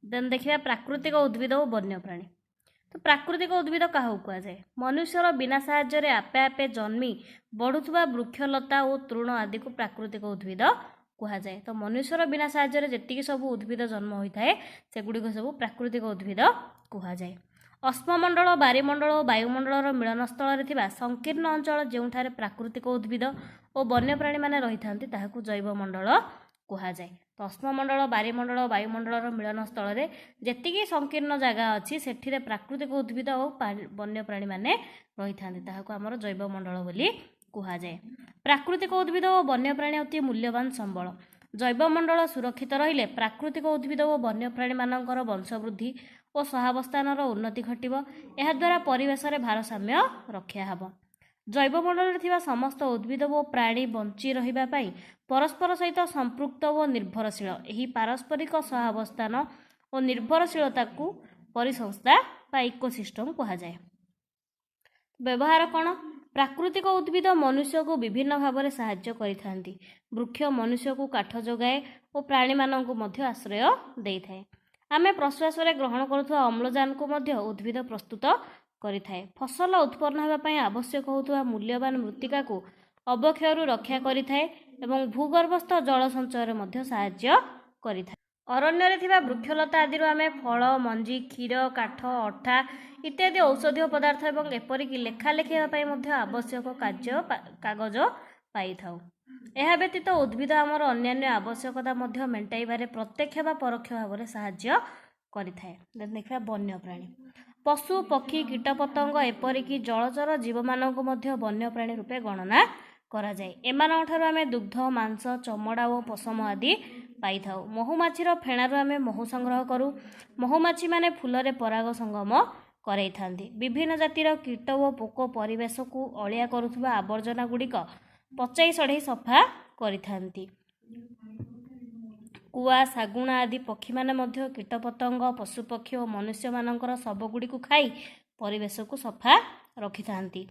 ଦେନ୍ ଦେଖିବା ପ୍ରାକୃତିକ ଉଦ୍ଭିଦ ଓ ବନ୍ୟପ୍ରାଣୀ। ତ ପ୍ରାକୃତିକ ଉଦ୍ଭିଦ କାହାକୁ କୁହାଯାଏ? ମନୁଷ୍ୟର ବିନା ସାହାଯ୍ୟରେ ଆପେ ଆପେ ଜନ୍ମି ବଢ଼ୁଥିବା ବୃକ୍ଷଲତା ଓ ତୃଣ ଆଦିକୁ ପ୍ରାକୃତିକ ଉଦ୍ଭିଦ କୁହାଯାଏ। ତ ମନୁଷ୍ୟର ବିନା ସାହାଯ୍ୟରେ ଯେତିକି ସବୁ ଉଦ୍ଭିଦ ଜନ୍ମ ହୋଇଥାଏ, ସେଗୁଡ଼ିକ ସବୁ ପ୍ରାକୃତିକ ଉଦ୍ଭିଦ କୁହାଯାଏ। ଅଶ୍ମମଣ୍ଡଳ, ବାରିମଣ୍ଡଳ ଓ ବାୟୁମଣ୍ଡଳର ମିଳନସ୍ଥଳରେ ଥିବା ସଂକୀର୍ଣ୍ଣ ଅଞ୍ଚଳ, ଯେଉଁଠାରେ ପ୍ରାକୃତିକ ଉଦ୍ଭିଦ ଓ ବନ୍ୟପ୍ରାଣୀମାନେ ରହିଥାନ୍ତି, ତାହାକୁ ଜୈବମଣ୍ଡଳ କୁହାଯାଏ। ତ ଅଶ୍ମମଣ୍ଡଳ, ବାରିମଣ୍ଡଳ, ବାୟୁମଣ୍ଡଳର ମିଳନସ୍ଥଳରେ ଯେତିକି ସଂକୀର୍ଣ୍ଣ ଜାଗା ଅଛି, ସେଠିରେ ପ୍ରାକୃତିକ ଉଦ୍ଭିଦ ଓ ବନ୍ୟପ୍ରାଣୀମାନେ ରହିଥାନ୍ତି, ତାହାକୁ ଆମର ଜୈବମଣ୍ଡଳ ବୋଲି କୁହାଯାଏ। ପ୍ରାକୃତିକ ଉଦ୍ଭିଦ ଓ ବନ୍ୟପ୍ରାଣୀ ଅତି ମୂଲ୍ୟବାନ ସମ୍ବଳ। ଜୈବମଣ୍ଡଳ ସୁରକ୍ଷିତ ରହିଲେ ପ୍ରାକୃତିକ ଉଦ୍ଭିଦ ଓ ବନ୍ୟପ୍ରାଣୀମାନଙ୍କର ବଂଶବୃଦ୍ଧି ଓ ସହାବସ୍ଥାନର ଉନ୍ନତି ଘଟିବ। ଏହାଦ୍ୱାରା ପରିବେଶରେ ଭାରସାମ୍ୟ ରକ୍ଷା ହେବ। ଜୈବମଣ୍ଡଳରେ ଥିବା ସମସ୍ତ ଉଦ୍ଭିଦ ଓ ପ୍ରାଣୀ ବଞ୍ଚି ରହିବା ପାଇଁ ପରସ୍ପର ସହିତ ସମ୍ପୃକ୍ତ ଓ ନିର୍ଭରଶୀଳ। ଏହି ପାରସ୍ପରିକ ସହାବସ୍ଥାନ ଓ ନିର୍ଭରଶୀଳତାକୁ ପରିସଂସ୍ଥା ବା ଇକୋସିଷ୍ଟମ୍ କୁହାଯାଏ। ବ୍ୟବହାର କ'ଣ? ପ୍ରାକୃତିକ ଉଦ୍ଭିଦ ମନୁଷ୍ୟକୁ ବିଭିନ୍ନ ଭାବରେ ସାହାଯ୍ୟ କରିଥାନ୍ତି। ବୃକ୍ଷ ମନୁଷ୍ୟକୁ କାଠ ଯୋଗାଏ ଓ ପ୍ରାଣୀମାନଙ୍କୁ ମଧ୍ୟ ଆଶ୍ରୟ ଦେଇଥାଏ। ଆମେ ପ୍ରଶ୍ୱାସରେ ଗ୍ରହଣ କରୁଥିବା ଅମ୍ଳଜାନକୁ ମଧ୍ୟ ଉଦ୍ଭିଦ ପ୍ରସ୍ତୁତ କରିଥାଏ। ଫସଲ ଉତ୍ପନ୍ନ ହେବା ପାଇଁ ଆବଶ୍ୟକ ହେଉଥିବା ମୂଲ୍ୟବାନ ମୃତ୍ତିକାକୁ ଅବକ୍ଷୟରୁ ରକ୍ଷା କରିଥାଏ ଏବଂ ଭୂଗର୍ଭସ୍ଥ ଜଳ ସଞ୍ଚୟରେ ମଧ୍ୟ ସାହାଯ୍ୟ କରିଥାଏ। ଅରଣ୍ୟରେ ଥିବା ବୃକ୍ଷଲତା ଆଦିରୁ ଆମେ ଫଳ, ମଞ୍ଜି, କ୍ଷୀର, କାଠ, ଅଠା ଇତ୍ୟାଦି ଔଷଧୀୟ ପଦାର୍ଥ ଏବଂ ଏପରିକି ଲେଖାଲେଖି ହେବା ପାଇଁ ମଧ୍ୟ ଆବଶ୍ୟକ କାର୍ଯ୍ୟ କାଗଜ ପାଇଥାଉ। ଏହା ବ୍ୟତୀତ ଉଦ୍ଭିଦ ଆମର ଅନ୍ୟାନ୍ୟ ଆବଶ୍ୟକତା ମଧ୍ୟ ମେଣ୍ଟାଇବାରେ ପ୍ରତ୍ୟକ୍ଷ ବା ପରୋକ୍ଷ ଭାବରେ ସାହାଯ୍ୟ କରିଥାଏ। ଦେନ୍ ଦେଖିବା ବନ୍ୟପ୍ରାଣୀ। ପଶୁ, ପକ୍ଷୀ, କୀଟପତଙ୍ଗ, ଏପରିକି ଜଳଚର ଜୀବମାନଙ୍କୁ ମଧ୍ୟ ବନ୍ୟପ୍ରାଣୀ ରୂପେ ଗଣନା କରାଯାଏ। ଏମାନଙ୍କଠାରୁ ଆମେ ଦୁଗ୍ଧ, ମାଂସ, ଚମଡ଼ା ଓ ପଶମ ଆଦି ପାଇଥାଉ। ମହୁମାଛିର ଫେଣାରୁ ଆମେ ମହୁ ସଂଗ୍ରହ କରୁ। ମହୁମାଛିମାନେ ଫୁଲରେ ପରାଗ ସଙ୍ଗମ କରାଇଥାନ୍ତି। ବିଭିନ୍ନ ଜାତିର କୀଟ ଓ ପୋକ ପରିବେଶକୁ ଅଳିଆ କରୁଥିବା ଆବର୍ଜନା ଗୁଡ଼ିକ ପଚାଇ ସଢ଼େଇ ସଫା କରିଥାନ୍ତି। କୁଆ, ଶାଗୁଣା ଆଦି ପକ୍ଷୀମାନେ ମଧ୍ୟ କୀଟପତଙ୍ଗ, ପଶୁପକ୍ଷୀ ଓ ମନୁଷ୍ୟମାନଙ୍କର ଶବଗୁଡ଼ିକୁ ଖାଇ ପରିବେଶକୁ ସଫା ରଖିଥାନ୍ତି।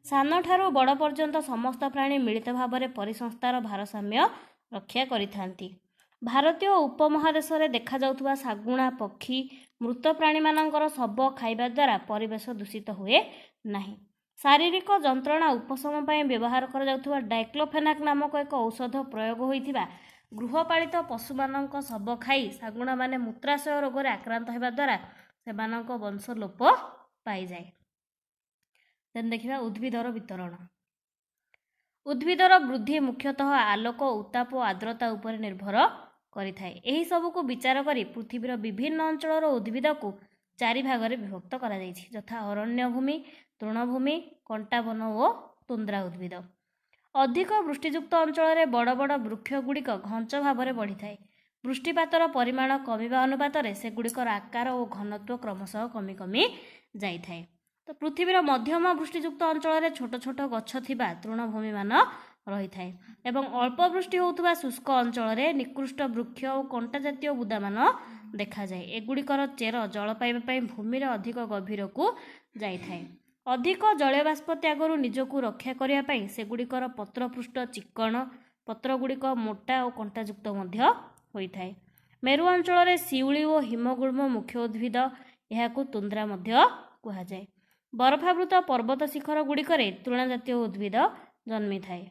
ସାନଠାରୁ ବଡ଼ ପର୍ଯ୍ୟନ୍ତ ସମସ୍ତ ପ୍ରାଣୀ ମିଳିତ ଭାବରେ ପରିସଂସ୍ଥାର ଭାରସାମ୍ୟ ରକ୍ଷା କରିଥାନ୍ତି। ଭାରତୀୟ ଉପମହାଦେଶରେ ଦେଖାଯାଉଥିବା ଶାଗୁଣା ପକ୍ଷୀ ମୃତ ପ୍ରାଣୀମାନଙ୍କର ଶବ ଖାଇବା ଦ୍ୱାରା ପରିବେଶ ଦୂଷିତ ହୁଏ ନାହିଁ। ଶାରୀରିକ ଯନ୍ତ୍ରଣା ଉପଶମ ପାଇଁ ବ୍ୟବହାର କରାଯାଉଥିବା ଡାଇକ୍ଲୋଫେନାକ୍ ନାମକ ଏକ ଔଷଧ ପ୍ରୟୋଗ ହୋଇଥିବା ଗୃହପାଳିତ ପଶୁମାନଙ୍କ ଶବ ଖାଇ ଶାଗୁଣାମାନେ ମୂତ୍ରାଶୟ ରୋଗରେ ଆକ୍ରାନ୍ତ ହେବା ଦ୍ୱାରା ସେମାନଙ୍କ ବଂଶ ଲୋପ ପାଇଯାଏ। ଦେନ୍ ଦେଖିବା ଉଦ୍ଭିଦର ବିତରଣ। ଉଦ୍ଭିଦର ବୃଦ୍ଧି ମୁଖ୍ୟତଃ ଆଲୋକ, ଉତ୍ତାପ ଓ ଆର୍ଦ୍ରତା ଉପରେ ନିର୍ଭର କରିଥାଏ। ଏହି ସବୁକୁ ବିଚାର କରି ପୃଥିବୀର ବିଭିନ୍ନ ଅଞ୍ଚଳର ଉଦ୍ଭିଦକୁ ଚାରି ଭାଗରେ ବିଭକ୍ତ କରାଯାଇଛି, ଯଥା ଅରଣ୍ୟ ଭୂମି, ତୃଣଭୂମି, କଣ୍ଟାବନ ଓ ତୁନ୍ଦ୍ରା ଉଦ୍ଭିଦ। ଅଧିକ ବୃଷ୍ଟିଯୁକ୍ତ ଅଞ୍ଚଳରେ ବଡ଼ ବଡ଼ ବୃକ୍ଷଗୁଡ଼ିକ ଘଞ୍ଚ ଭାବରେ ବଢ଼ିଥାଏ। ବୃଷ୍ଟିପାତର ପରିମାଣ କମିବା ଅନୁପାତରେ ସେଗୁଡ଼ିକର ଆକାର ଓ ଘନତ୍ୱ କ୍ରମଶଃ କମି କମି ଯାଇଥାଏ। ତ ପୃଥିବୀର ମଧ୍ୟମ ବୃଷ୍ଟିଯୁକ୍ତ ଅଞ୍ଚଳରେ ଛୋଟ ଛୋଟ ଗଛ ଥିବା ତୃଣଭୂମିମାନ ରହିଥାଏ ଏବଂ ଅଳ୍ପ ବୃଷ୍ଟି ହେଉଥିବା ଶୁଷ୍କ ଅଞ୍ଚଳରେ ନିକୃଷ୍ଟ ବୃକ୍ଷ ଓ କଣ୍ଟା ଜାତୀୟ ବୁଦାମାନ ଦେଖାଯାଏ। ଏଗୁଡ଼ିକର ଚେର ଜଳ ପାଇବା ପାଇଁ ଭୂମିର ଅଧିକ ଗଭୀରକୁ ଯାଇଥାଏ। ଅଧିକ ଜଳୀୟବାଷ୍ପ ତ୍ୟାଗରୁ ନିଜକୁ ରକ୍ଷା କରିବା ପାଇଁ ସେଗୁଡ଼ିକର ପତ୍ରପୃଷ୍ଠ ଚିକ୍କଣ, ପତ୍ରଗୁଡ଼ିକ ମୋଟା ଓ କଣ୍ଟାଯୁକ୍ତ ମଧ୍ୟ ହୋଇଥାଏ। ମେରୁ ଅଞ୍ଚଳରେ ଶିଉଳି ଓ ହିମଗୁଳ୍ମ ମୁଖ୍ୟ ଉଦ୍ଭିଦ। ଏହାକୁ ତୁନ୍ଦ୍ରା ମଧ୍ୟ କୁହାଯାଏ। ବରଫାବୃତ ପର୍ବତ ଶିଖର ଗୁଡ଼ିକରେ ତୃଣଜାତୀୟ ଉଦ୍ଭିଦ ଜନ୍ମିଥାଏ।